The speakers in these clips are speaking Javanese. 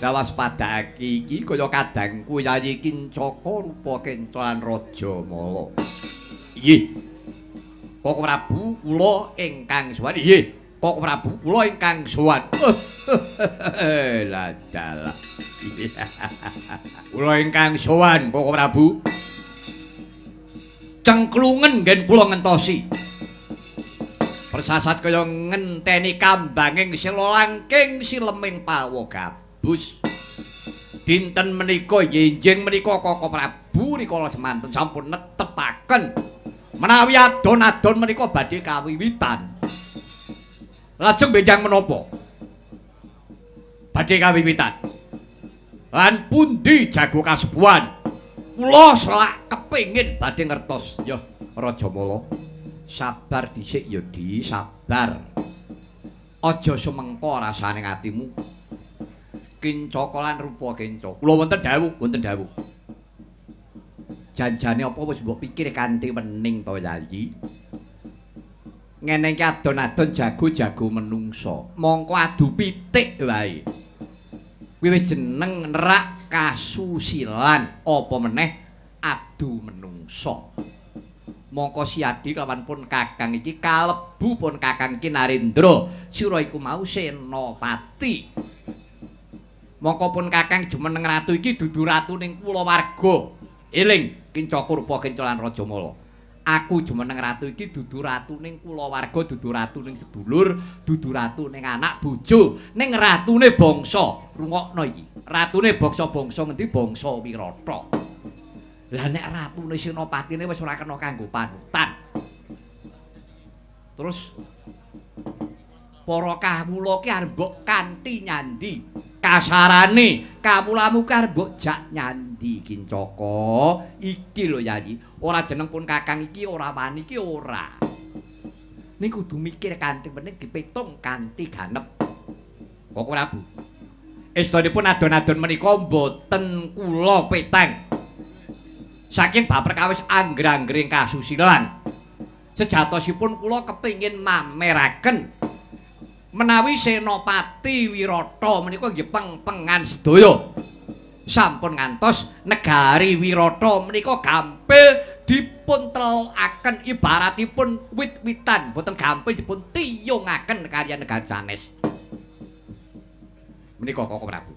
Kawaspadake iki kaya kadangku Yayi Kincaka rupa kenca lan Raja Mala. Inggih. Koko Prabu kula ingkang sowan. Inggih. Koko Prabu kula ingkang sowan. Lah dalah. Kula ingkang sowan Koko Prabu. Cengklungen nggen kula ngentosi. Persasat kaya ngenteni kambanging sela langking sileming palwa gabus. Dinten menika yenjing menika Koko Prabu rikala semanten sampun netepaken menawi adon-adon menika badhe kawiwitan. Lajeng benjang menapa? Badhe kawiwitan. Lan pundi jago kasepuhan? Kula selak kepengin badhe ngertos. Ya, Raja Mala. Sabar dhisik ya, Di, sabar. Aja sumengko rasane atimu. Kincaka lan rupa kenca. Kula wonten dawuh, wonten dawuh. Janjane apa wis mbok pikir kanthi wening to, Yayi? Ngene iki adon-adon jago-jago menungsa. Mongko adu pitik wae. Kuwi wis jeneng nerak kasusilan, apa meneh adu menungsa. Mongko Siadi lawan pun Kakang iki kalebu pun Kakang iki Narendra, sira iku mau senopati. Mongko pun Kakang jumeneng ratu iki dudu ratu ning kulawarga. Eling Kincaka rupa kenca lan Raja Mala. Aku jumeneng ratu iki dudu ratu ning kulawarga, dudu ratu ning sedulur, dudu ratu ning anak bojo, ning ratune bangsa. Rungokno iki. Ratune bangsa-bangsa ngendi? Bangsa Wirata. Lah nek ratune senopatine wis ora kena kanggo panutan. Terus para kawula ki arep mbok kanthi nyandi. Kasarane kawulamu ki arep mbok jak nyandi Kincaka. Iki lho Yayi, ora jeneng pun Kakang iki ora wani iki ora. Ning kudu mikir kanthi wening dipitung kanthi ganep. Koko Prabu. Estunipun adon-adon menika mboten kula peteng. Saking bab perkawis angger-anggering kasusilan. Sejatosipun kula kepingin mameraken menawi Senopati Wirata menika nggih pengpengan sedaya. Sampun ngantos negari Wirata menika gampil dipun telokaken ibaratipun wit-witan, boten gampil dipun tiyungaken kaliyan negari sanes. Menika Koko Prabu.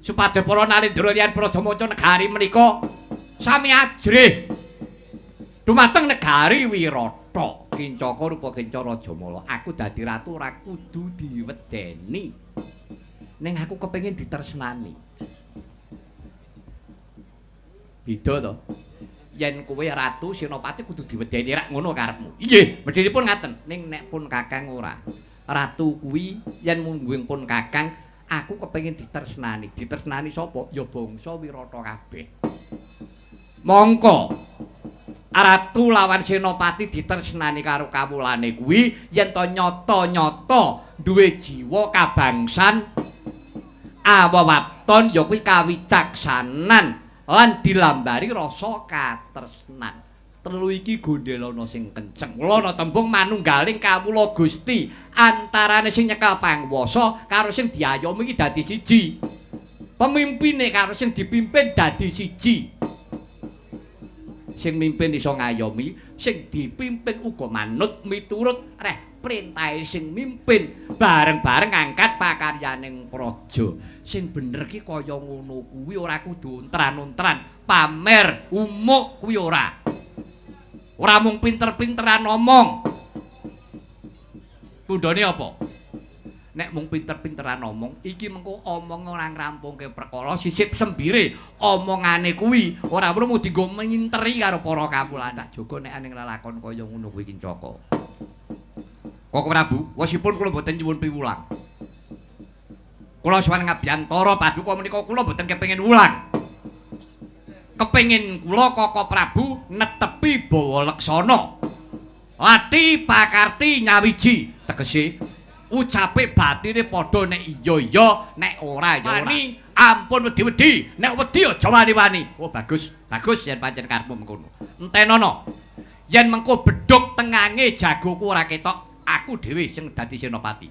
Supados para nalendra liyan praja maca negari menika sami ajrih dumateng negari Wirata. Kincaka rupa kenca Raja Mala, aku dadi ratu ora kudu diwedeni. Ning aku kepengin ditresnani. Beda to? Yen kowe ratu senopati kudu diwedeni rak ngono karepmu. Inggih, medhinipun ngaten. Ning nek pun Kakang ora. Ratu kuwi yen mungguing pun Kakang, aku kepengin ditresnani. Ditresnani sapa? Ya bangsa Wirata kabeh. Mongko ratu lawan senopati ditresnani karo kawulane kuwi yen to nyata-nyata duwe jiwa kabangsan awewaton ya kuwi kawicaksanan lan dilambari rasa katresnan. Telu iki gondelana sing kenceng. Mula ana tembung manunggaling kawula Gusti antarane sing nyekel panguwasa karo sing diayomi iki dadi siji. Pemimpine karo sing dipimpin dadi siji. Sing mimpin iso ngayomi, sing dipimpin uga manut miturut reh perintahe sing mimpin, bareng-bareng ngangkat pakaryaning praja. Sing bener ki kaya ngono kuwi ora kudu ontran-ontran, pamer, umuk kuwi ora. Ora mung pinter-pinteran omong. Tundhone apa? Nek mung pinter-pinteran omong, iki mengko omong ora ngrampungke perkara sisip sembire omongane kuwi ora perlu dienggo minteri karo para kawula. Tak jaga nek ning lelakon kaya ngono kuwi Kincaka. Koko Prabu, wosipun kula mboten nyuwun piwulang. Kula sowan ngabiyantara paduka menika kula mboten kepengin wulang. Kepengin kula Koko Prabu netepi bawa leksana. Lati pakarti nyawiji tegese ucape batine padha nek iya iya, nek ora ya ora. Ampun wedi-wedi, nek wedi aja wani-wani. Oh bagus, bagus yen pancen karepmu mengkono. Entenono. Yen mengko bedhug tengange jagoku ora ketok, aku dhewe sing dadi senopati.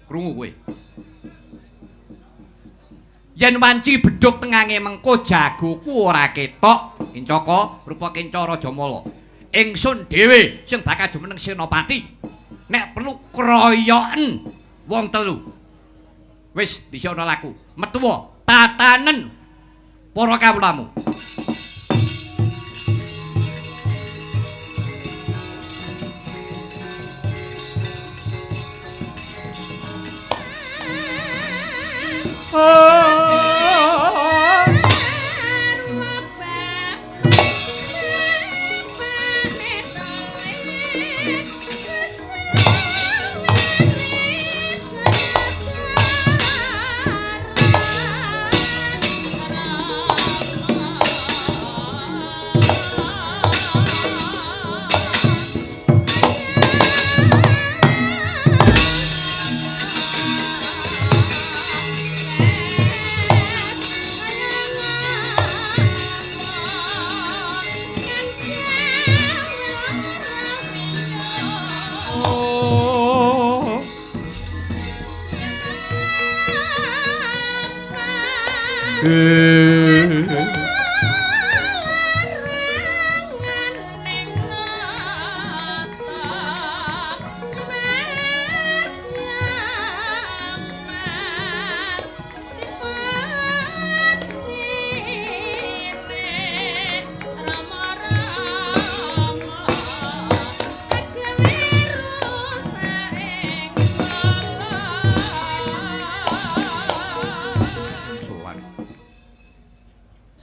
Krungu kowe. Yen wanci bedhug tengange mengko jagoku ora ketok. Kincaka rupa Kenca Rajamala. Ingsun dhewe sing bakal jumeneng senopati. Nek perlu kroyoken wong telu. Wis dhisik ana laku. Metuwa tatanen para kawulamu.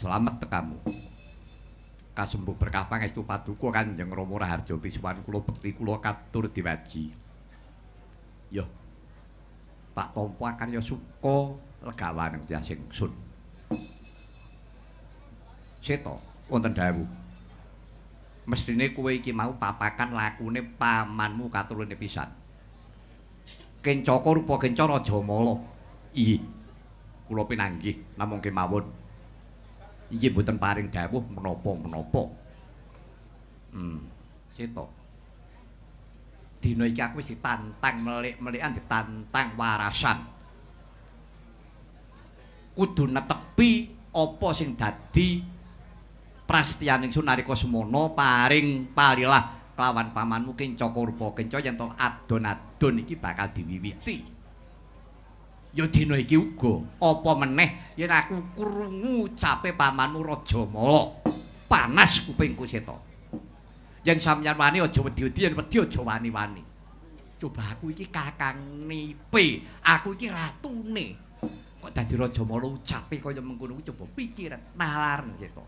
Selamat tekamu. Kasembuh berkah pangestu paduka Kanjeng Rama Raharja pisuwan kula bekti kula katur diwaji. Yo. Tak tampa karya suka legawaning tiyang ingsun. Seta wonten dawuh. Mesthine kowe iki mau papakan lakune pamanmu katurune pisan. Kencaka rupa Kenca Rajamala. Iya. Kula pinanggih namung kemawon. Inggih mboten paring dawuh menapa-menapa. Seta. Dina iki aku wis ditantang melik-melikan, ditantang warasan. Kudu netepi apa sing dadi prasetyan ingsun nalika semono paring palilah kelawan pamanmu Kencaka rupa Kenca yen to adon-adon iki bakal diwiwiti. Ya dina iki uga apa meneh yen aku krungu ucape pamanmu Rajamala. Panas kupingku Seta. Yen sampeyan wani aja wedi-wedi, yen wedi aja wani-wani. Coba aku iki kakang nipe, aku iki ratune. Kok dadi Rajamala ucape kaya mengkono kuwi coba pikiran nalaren Seta.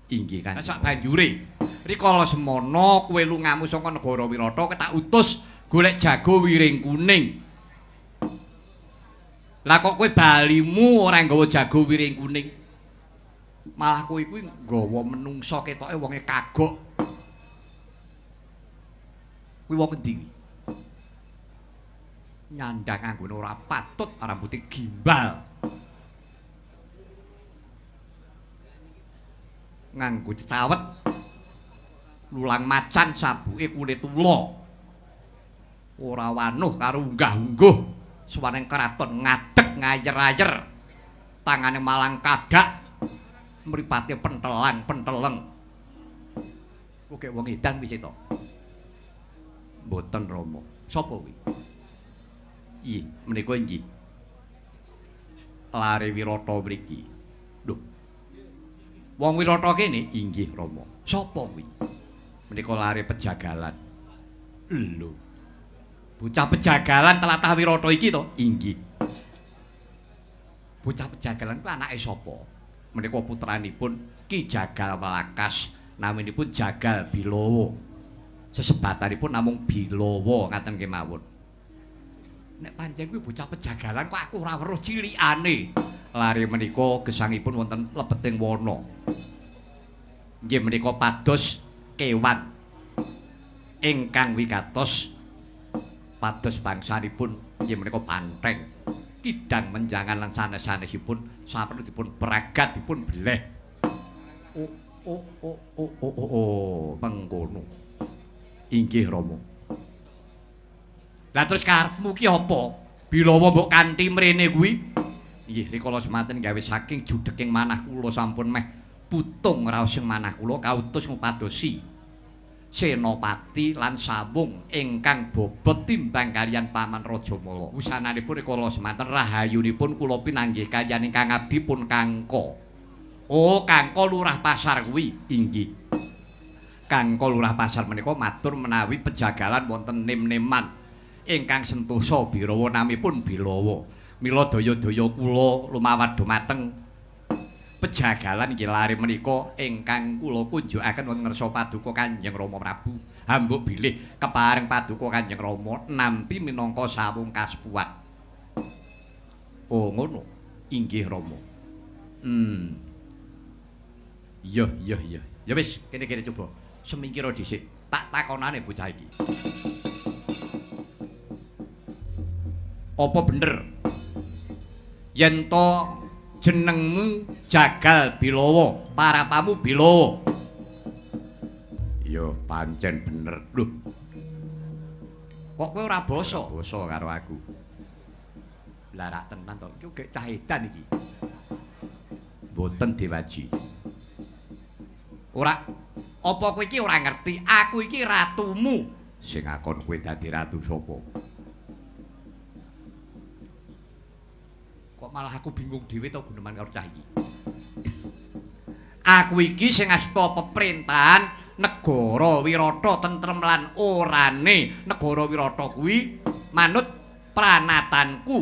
Inggih Kanjeng. Sak banjure rikala semono kowe lungamu saka negara Wirata kowe tak utus golek jago wiring kuning. Lah kok kowe balimu ora nggawa jago wiring kuning. Malah kowe kuwi nggawa menungsa ketoke wonge kagok. Kuwi wong endi kuwi? Nyandang anggone ora patut, rambute gimbal. Nganggo cecawet. Lulang macan sabuke kulit ula. Ora wanuh karo unggah-ungguh. Suwaneng keraton ngadeg ngayer-ayer. Tangane malang kadak, mripate pentelang-penteleng. Kowe wong edan wis to. Mboten Rama. Sapa kuwi? Iya, menika inggih. Lare Wirata mriki. Lho. Wong Wirata kene inggih Rama. Sapa kuwi? Menika lare pejagalan. Lho. Bocah pejagalan tlatah Wirata iki to? Inggih. Bocah pejagalan kuwi anake sapa? Menika putranipun Ki Jagal Welakas, naminipun Jagal Bilawa. Sesebatanipun namung Bilawa ngaten kemawon. Nek pancen kuwi bocah pejagalan kok aku ora weruh cilikane. Lare menika gesangipun wonten lebeting wana. Inggih menika pados kewan ingkang wigatos pados bangsanipun inggih menika banteng. Kidang menjangan lan sanes-sanesipun saperlu dipun pragat dipun beleh. Oh oh oh oh oh oh, oh mengkono. Inggih Rama. Lah terus karepmu ki apa? Bilawa mbok kanthi mrene kuwi. Inggih, rikala semanten gawe saking judheking manah kula sampun meh putung raos ing manah kula kautus ngupadosi Senopati lan sawung ingkang bobot timbang kaliyan Paman Rajamala. Wusananipun rikala semanten rahayunipun kula pinanggih kaliyan ingkang abdi pun Kangka. Oh, Kangka lurah pasar kuwi. Inggih. Kangka lurah pasar menika matur menawi pejagalan wonten nem-neman ingkang sentosa birawa namipun Bilawa. Mila daya-daya kula lumawat dumateng pejagalan inggih lare menika ingkang kula kunjukaken wonten ngarsa paduka Kanjeng Rama Prabu. Hambuk bilih kepareng paduka Kanjeng Rama nampi minangka sawung kasepuhan. Oh ngono. Inggih Rama. Iya iya iya. Ya wis, kene-kene coba semingkira dhisik. Tak takonane bocah iki. Apa bener yen to jenengmu Jagal Bilawa, parapamu Bilawa? Iya, pancen bener. Lho. Kok kowe ora basa? Basa karo aku. Lah rak tenan to, iki gek cah edan iki. Mboten Dewaji. Ora, apa kowe iki ora ngerti aku iki ratumu? Sing akon kowe dadi ratu sapa? Kok malah aku bingung dhewe to guneman karo cah iki. Aku iki sing asta peperintahan negara Wirata tentrem lan orane negara Wirata kuwi manut pranatanku.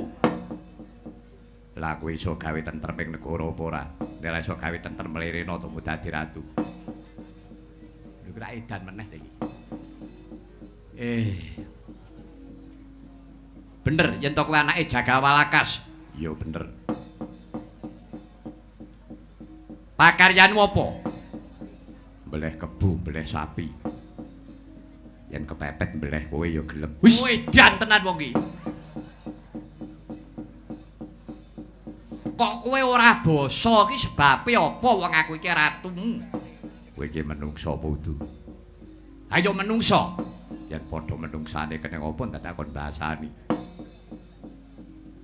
Lah kowe iso gawe tentrem ing negara apa ora? Nek ora iso gawe tentrem mlirena to dadi ratu. Lho kira edan meneh ta iki. Bener yen to kowe anake Jagal Walakas. Iya bener. Pakaryanmu apa? Mbeleh kebu, mbeleh sapi. Yen kepepet mbeleh kowe ya gelem. Wis edan tenan wong iki. Kok kowe ora basa iki sebabe apa wong aku iki ratumu? Kowe iki menungsa apa udu? Ayo menungsa. Yen padha menungsane kene apa dadak kon basani.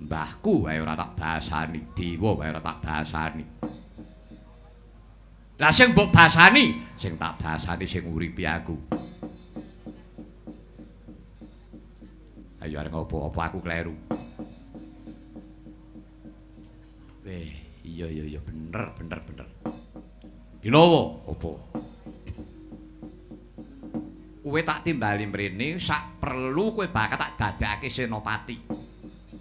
Mbahku wae ora tak basani, dewa wae ora tak basani. Lah sing mbok basani, sing tak basani sing nguripi aku. Ayo arep ngopo-opo aku kleru. Iya iya iya bener bener bener. Bilawa opo? Kowe tak timbali mrene sak perlu kowe bakal tak dadekake senopati.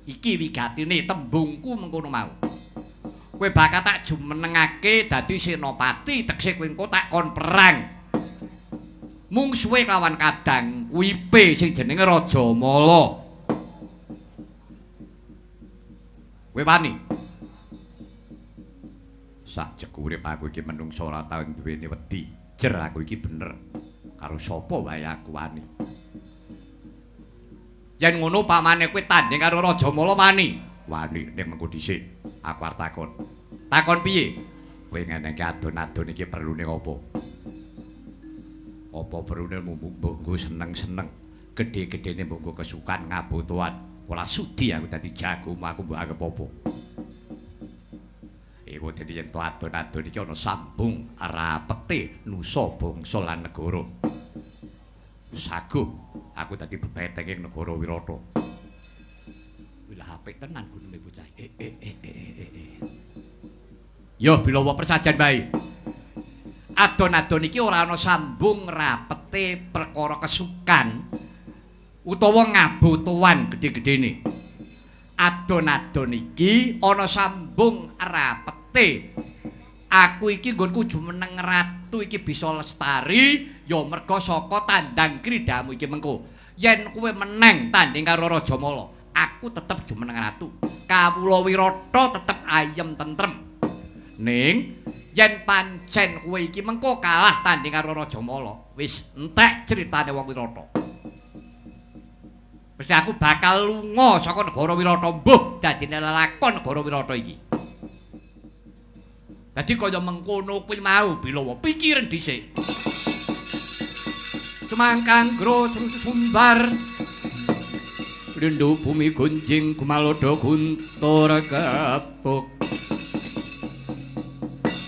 Iki wigatine tembungku mengkono mau. Kowe bakal tak jumenengake dadi senopati, tegese kowe engko tak kon perang. Mungsuhe lawan kadang kuwipe sing jenenge Rajamala. Kowe wani? Sak jek urip aku iki menungsa ora tau duweni wedi. Jer aku iki bener. Karo sapa wae aku wani. Yen ngono pamane kowe tanding karo Rajamala wani? Wani ning mengko dhisik. Aku arep takon. Takon piye? Kowe ngenengke adon-adon iki perlune apa? Apa perlune mbok nggo seneng-seneng, gedhe-gedhene mbok nggo kesukan ngabotoan. Ora sudi aku dadi jagomu, aku mbok anggep apa? Ewo dene yen to adon-adon iki ana sambung rapete nusa bangsa lan negara. Saguh aku dadi bebeteng ing negara Wirata. Wilah apik tenan gunune bocah. Yo Bilawa persajan bae. Adon-adon iki ora ana sambung rapete perkara kesukan utawa ngabotoan gedhe-gedhene. Adon-adon iki ana sambung rapete. Aku iki nggonku jumeneng ratu iki bisa lestari ya merga saka tandang kridamu iki mengko. Yen kowe meneng tanding karo Rajamala, aku tetep jumeneng ratu. Kawula Wirata tetep ayem tentrem. Ning yen pancen kowe iki mengko kalah tanding karo Rajamala, wis entek critane wong Wirata. Mesti aku bakal lunga saka negara Wirata, mbuh dadine lelakon negara Wirata iki. Dadi kaya mengkono kuwi mau Bilawa pikiran dhisik. Cemangkang gro sumbar Lindu bumi gunjing gumalodo guntur ketuk.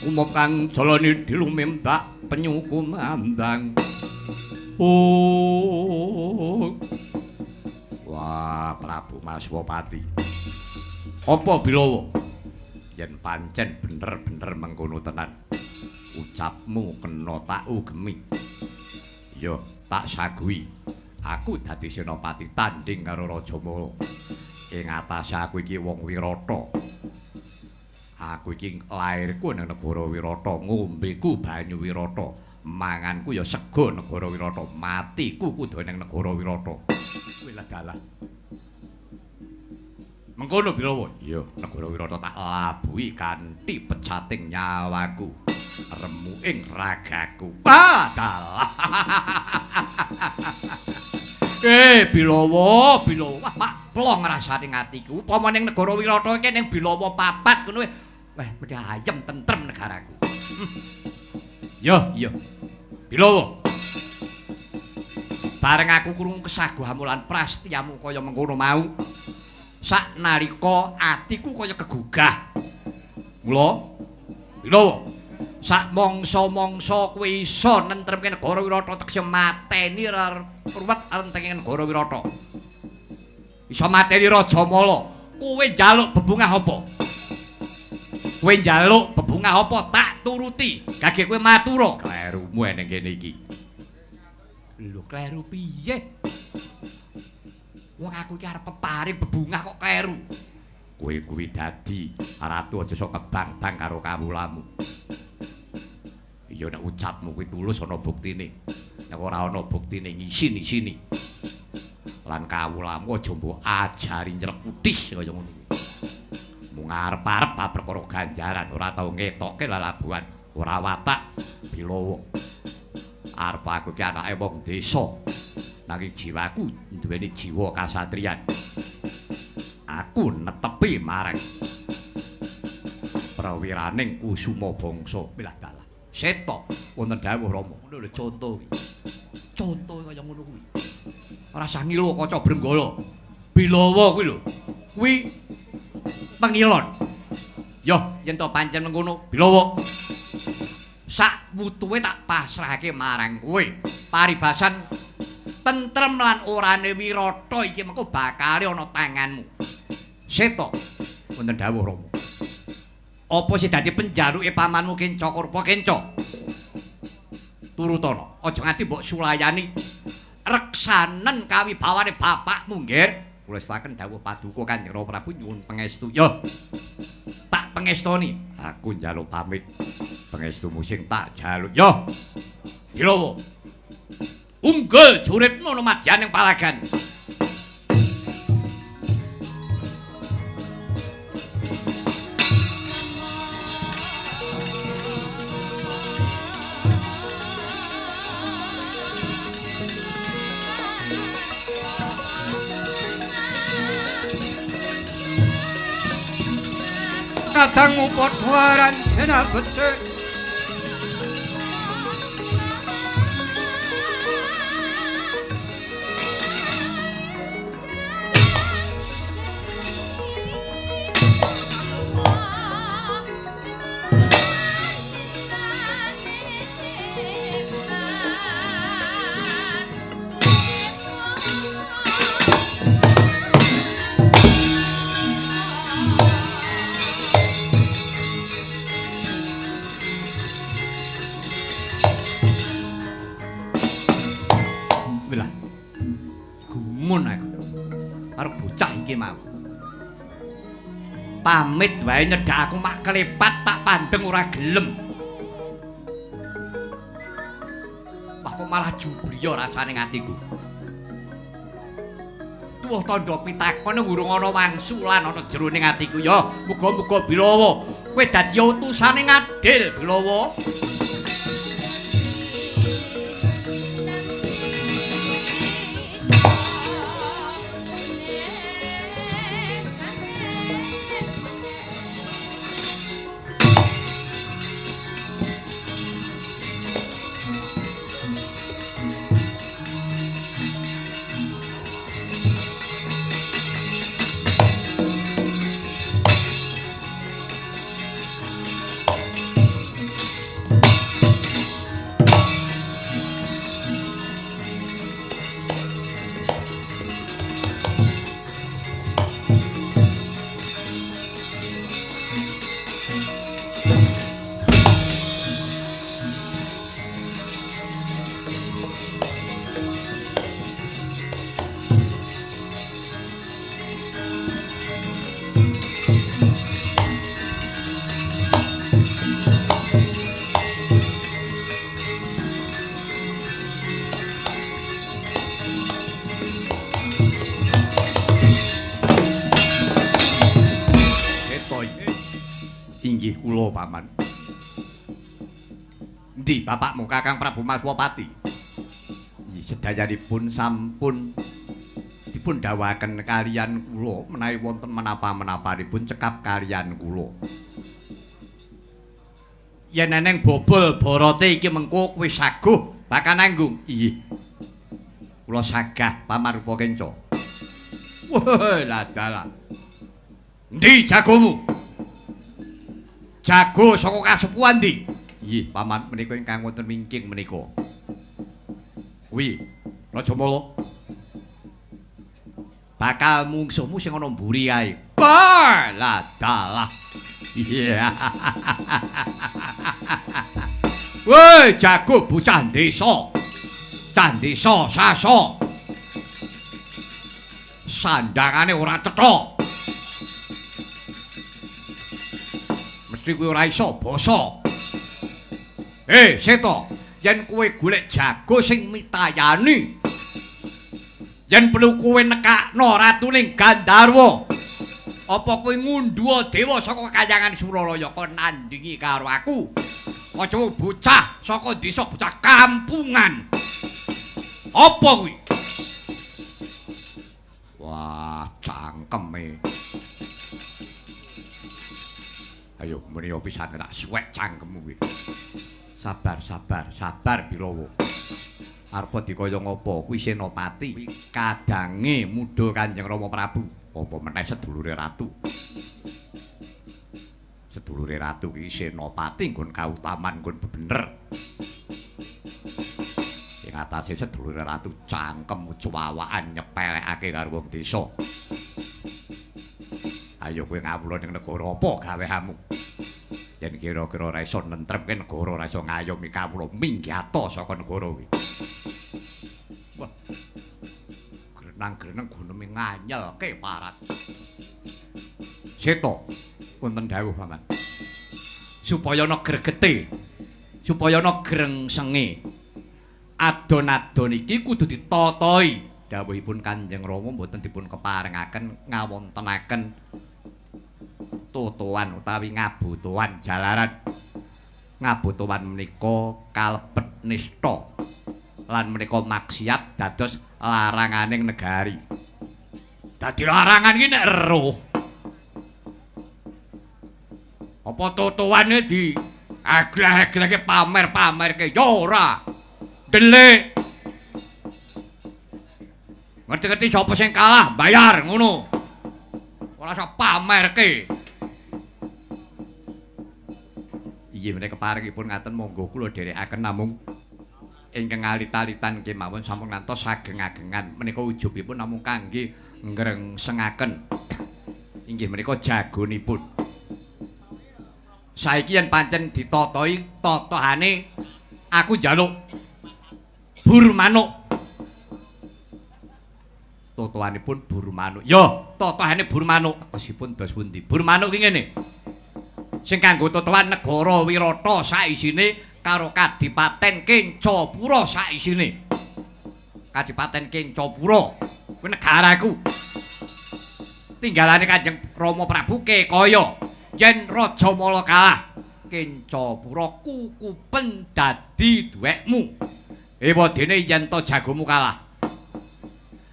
Umokang jalani dilumembak penyu kumandang. Oh. Wah, Prabu Maswapati. Apa Bilawa? Yen pancen bener-bener mengkono tenan. Ucapmu kena tak ugemi. Ya, tak saguhi. Aku dadi senopati tanding karo Raja Mala. Ing atase aku iki wong Wirata. Aku iki lairku ning negara Wirata, ngombeku banyu Wirata, manganku ya sego negara Wirata, matiku kudu ning negara Wirata. Kuwi lah dalah. Mengkono Bilawa? Iya, negara Wirata tak labuhi kanthi pecating nyawaku, remuking ragaku. Ah, dalah. Bilawa, Bilawa, mak plong rasane atiku. Upama ning negara Wirata iki ning Bilawa papat ngono. Wah, mesti ayem tentrem negaraku. Yo, iya. Bilawa. Bareng aku krungu kesaguhamu lan prastiyamu kaya mengkono mau. Saknalika atiku kaya kegugah. Mula, Bilawa, sak mangsa-mangsa kowe iso nentremke negara Wirata tegese mateni ruwet rentenge negara Wirata. Iso mateni Raja Mala. Kowe njaluk bebungah apa? Kowe njaluk bebungah apa tak turuti. Gage kowe matura. Klerumu ning kene iki. Lho, kleru piye? Wong aku iki arep peparing bebungah kok kleru. Kowe kuwi dadi ratu aja sok kebang-bang karo kawulamu. Iya nek ucapmu kuwi tulus ana buktine. Nek ora ana buktine ngisin-isini. Lan kawulamu aja mbok ajari nyelekutis kaya ngono kuwi. Mung arep-arep bab perkara ganjaran ora tau ngetokke lalabuhan, ora watak Bilawa. Arep aku iki anake wong desa. Nanging jiwaku duweni jiwa kasatriyan. Aku netepi marang prawiraning kusuma bangsa. Wilah dalah. Seta wonten dawuh Rama. Ngono lho conto iki. Conto kaya ngono kuwi. Ora usah ngilu kaca Brenggala. Bilawa kuwi lho. Kuwi pengilon. Yo, yen to pancen mengkono, Bilawa. Sak wutuhe tak pasrahake marang kowe. Paribasan tentrem lan orane Wirata iki mengko bakale ana tanganmu. Seta wonten dawuh Rama. Apa sing dadi penjaluke pamanmu Kenca Kurpa Kenca? Turutana, aja nganti mbok sulayani. Reksanen kawibawane bapakmu, Nggir. Kula setaken dawuh paduka Kanjeng Prabu nyuwun pangestu. Yo. Tak pangestoni. Aku njaluk pamit. Pangestumu sing tak jaluk. Yo. Bilawa. Unggul juritmu lumadyan ing palagan. Kadangmu padha aran becik. Pamit wae nyedhak aku mak klepat tak pandeng ora gelem. Wah kok malah jubriya rasane atiku. Tuwuh tandha pitakon urung ana wangsulan ana jroning atiku ya. Muga-muga Bilawa kowe dadi utusane ngadil Bilawa. Inggih kula, Paman. Endi bapakmu Kakang Prabu Maswapati? Inggih sedayanipun sampun dipun dawuhaken kaliyan kula menawi wonten menapa-menapanipun cekap kaliyan kula. Yen eneng bobol borote iki mengko kowe saguh bakal nanggung. Inggih. Kula sagah Paman Rupa Kenca. Wah, ladalah. Endi jagomu? Jago saka kasepuhan ndi? Inggih, Paman menika ingkang wonten wingking menika. Kuwi Rajamala. Bakal mungsuhmu sing ana mburi kae. Wah, ladalah. Iya. Woi, jago bocah desa. Cah desa saso. Sandangane ora cetha. Mesti kowe ora iso basa. Seta, yen kowe golek jago sing mitayani. Yen perlu kowe nekakno ratuning Gandharwa. Apa kowe ngundhuwa dewa saka kayangan Suralaya kon nandingi karo aku? Aja bocah saka desa, bocah kampungan. Apa kuwi? Wah, cangkeme. Ayo muni pisan tak suwek cangkemmu kuwi. Sabar, sabar, sabar Bilawa. Arep dikaya ngapa kuwi Senopati kadange mudha Kanjeng Rama Prabu. Apa meneh sedulure ratu? Sedulure ratu iki Senopati nggon kautaman nggon bener. Ing atase sedulure ratu cangkem cuwawaan nyepelekake karo wong desa. Ayo kowe ngawula ning negara apa gaweanmu? Yen kira-kira ora iso nentremke negara, ora iso ngayomi kawula minggata saka negara kuwi. Wah. Grenang-greneng guneme nganyelke parat. Seta, wonten dawuh Paman. Supaya ana gregete, supaya ana grengsenge. Adon-adon iki kudu ditatoi. Dawuhipun Kanjeng Rama mboten dipun keparengaken ngawontenaken totoan utawi ngabutuhan jalaran. Ngabutuhan menika kalebet nista lan menika maksiat dados laranganing negari. Dadi larangan iki nek eruh. Apa totoane di agleh-aglehke pamer-pamerke ya ora. Delik. Ngerti-ngerti sapa sing kalah bayar ngono. Ora usah pamerke. Inggih menika keparengipun ngaten monggo kula dherekaken namung ingkang alit-alitan kemawon sampun ngantos ageng-agengan menika ujubipun namung kangge ngrengsengaken. Inggih menika jagonipun. Saiki yen pancen ditotoi totohane aku njaluk bur manuk. Totohanipun bur manuk. Yo, totohane bur manuk. Tekesipun dos pundi? Bur manuk ki ngene. Sing kanggo totohan negara Wirata saisine karo Kadipaten Kencapura saisine. Kadipaten Kencapura kuwi negaraku. Tinggalane Kanjeng Rama Prabu Kekaya. Yen Rajamala kalah, Kencapura kukupen dadi duwekmu. Ewadene yen to jagomu kalah.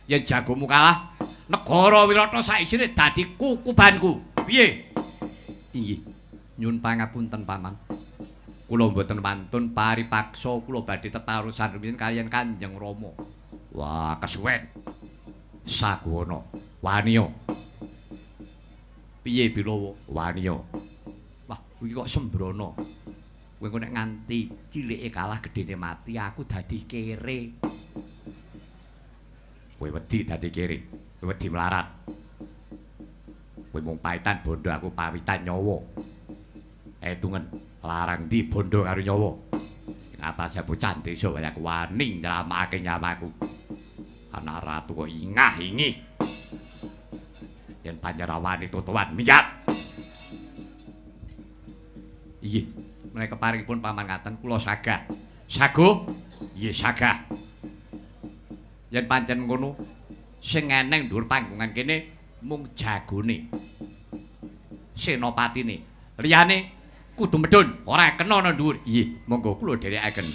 Yen jagomu kalah, negara Wirata saisine dadi kukubanku. Piye? Inggih. Nyuwun pangapunten Paman. Kula mboten wantun paripaksa kula badhe tetarusan rumiyin kaliyan Kanjeng Rama. Wah, kesuwen. Saguwana, waniya. Piye Bilawa? Waniya. Wah, kuwi kok sembrono. Kowe engko nek nganti cilike kalah gedene mati, aku dadi kere. Kowe wedi dadi kere, kowe wedi melarat. Kowe mung paitan bondo, aku pawitan nyawa. Etungen larang ndi bondo karo nyawa. Ing atase bocah desa kaya aku wani nyramake nyawaku. Anak ratu kok ingah-ingih. Yen pancen wani totoan miyat. Inggih, menika keparingipun Paman ngaten kula sagah. Saguh? Nggih, sagah. Yen pancen ngono sing eneng dhuwur panggungan kene mung jagone. Senopatine. Liyane Kudu medhun, ora kena nang dhuwur. Iya, monggo kula dherekaken.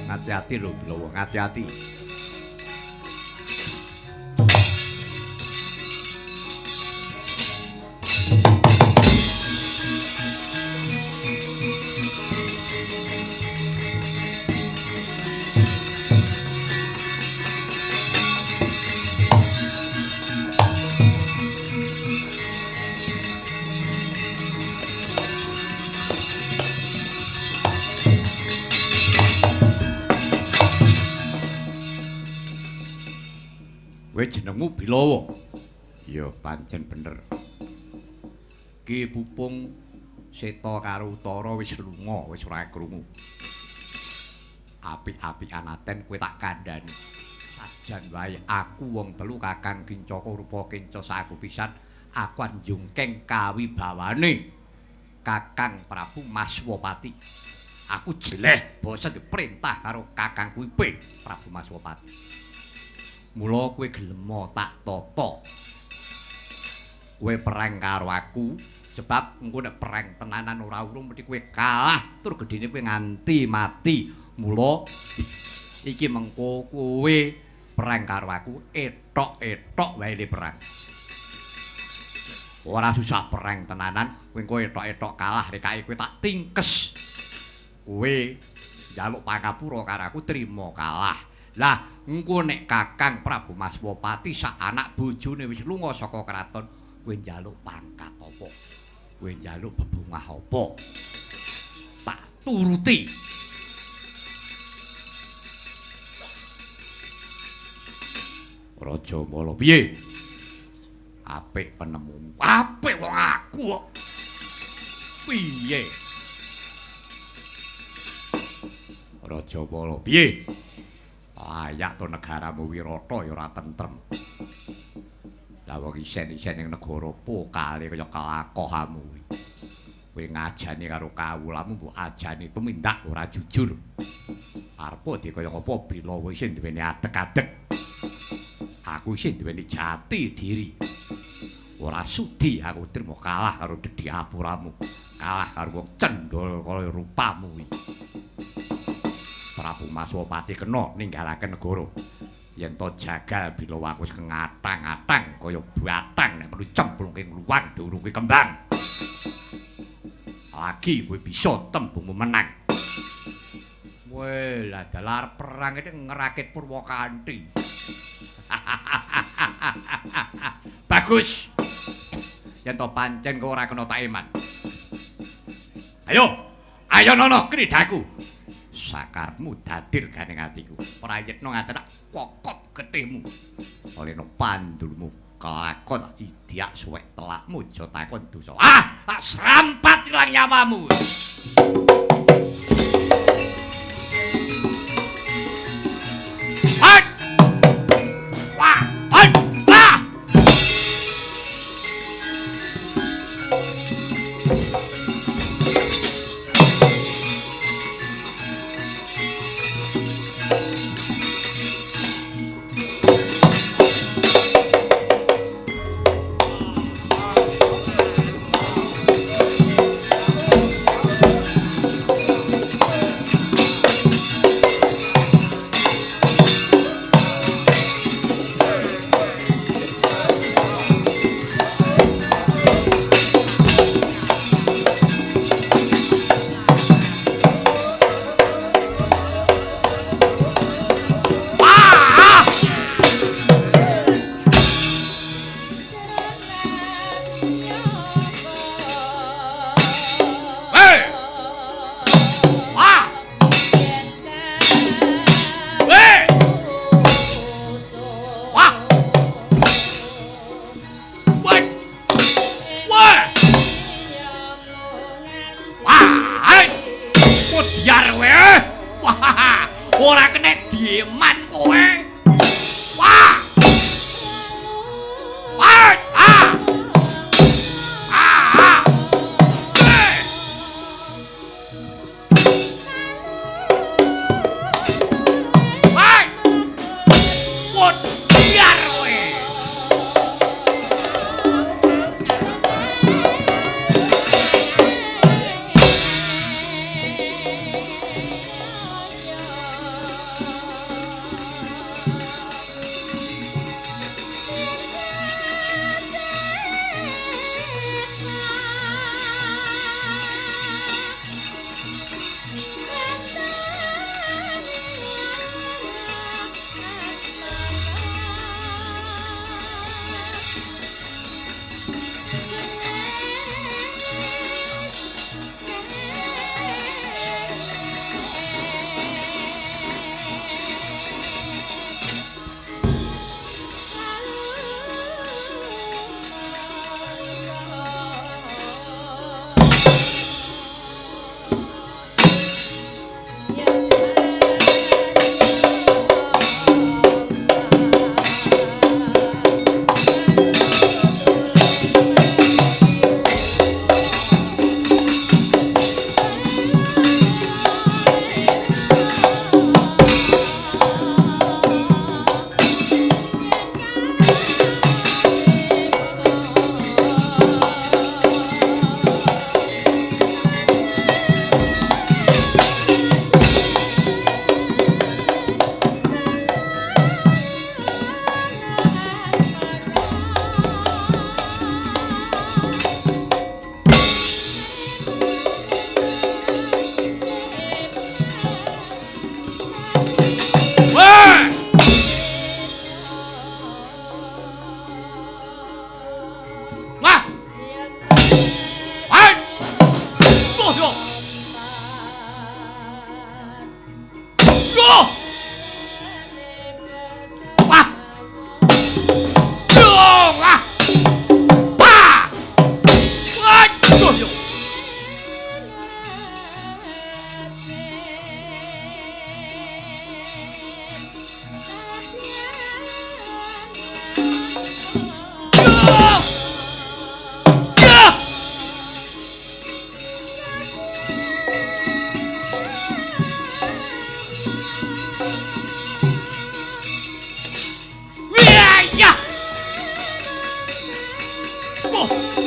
Hati-hati lho, Bilawa, hati-hati. Kowe jenengmu Bilawa. Ya pancen bener. Ki Pupung Seta karo Utara wis lunga, wis ora krungu. Apik-apikan aten kowe tak kandhani. Sajan wae aku wong telu Kakang Kincaka rupa kenca saku pisan, aku anjungkeng kawibawane Kakang Prabu Maswapati. Aku jeleh basa diperintah karo Kakangku Ipe Prabu Maswapati. Mula kowe gelem tak tata. Kowe perang karo aku, sebab engko nek perang tenanan ora urung mesti kowe kalah, tur gedene kowe nganti mati. Mula iki mengko kowe perang karo aku, etok-etok wae le perang. Ora susah perang tenanan, kowe engko etok-etok kalah rekake kowe tak tingkes. Kowe njaluk pangapura karo aku trima kalah. Lah engko nek Kakang Prabu Maswapati sak anak bojone wis lunga saka kraton, kowe njaluk pangkat apa? Kowe njaluk bebungah apa? Tak turuti. Raja Mala piye? Apik penemumu. Apik wong aku kok. Piye? Raja Mala piye? Layak to negaramu Wirata ya ora tentrem. Lah wong isen-isen ning negara pokale kaya kelakohamu kuwi. Kowe ngajani karo kawulamu mbok ajani tumindak ora jujur. Arepa dikaya ngapa Bilawa isih duweni adeg-adeg. Aku isih duweni jati diri. Ora sudi aku trimo kalah karo dedhi apuramu. Kalah karo wong cendhol kaya rupamu kuwi. Prabu Maswapati kena ninggalaken negara. Yen to jagal Bilawa aku wis ngatang-atang kaya batang nek perlu cemplungke ngluwang durungke kembang. Lagi kowe bisa tembungmu menang. Weh, lah dalar perang iki ngerakit Purwakanthi. Bagus. Yen to pancen kowe ora kena tak iman. Ayo, ayo nono kridaku. Sakarepmu dadil ganing atiku. Prayitna nganti tak kokop getihmu. Olehno pandulmu kelakon idiak suwek telakmu aja takon dosa. Ah, tak serampat ilang nyawamu. Hat! Wah, hat! Ah! Kowe. Wah. Wah. Ah. Ah. Eh. Wah. Wot biar kowe. Wah. Wah. Wah. Oh, yo. Yo. Wah. Yo, wah. Wah. Wah. Yo, yo. Yo. Ya. Oh.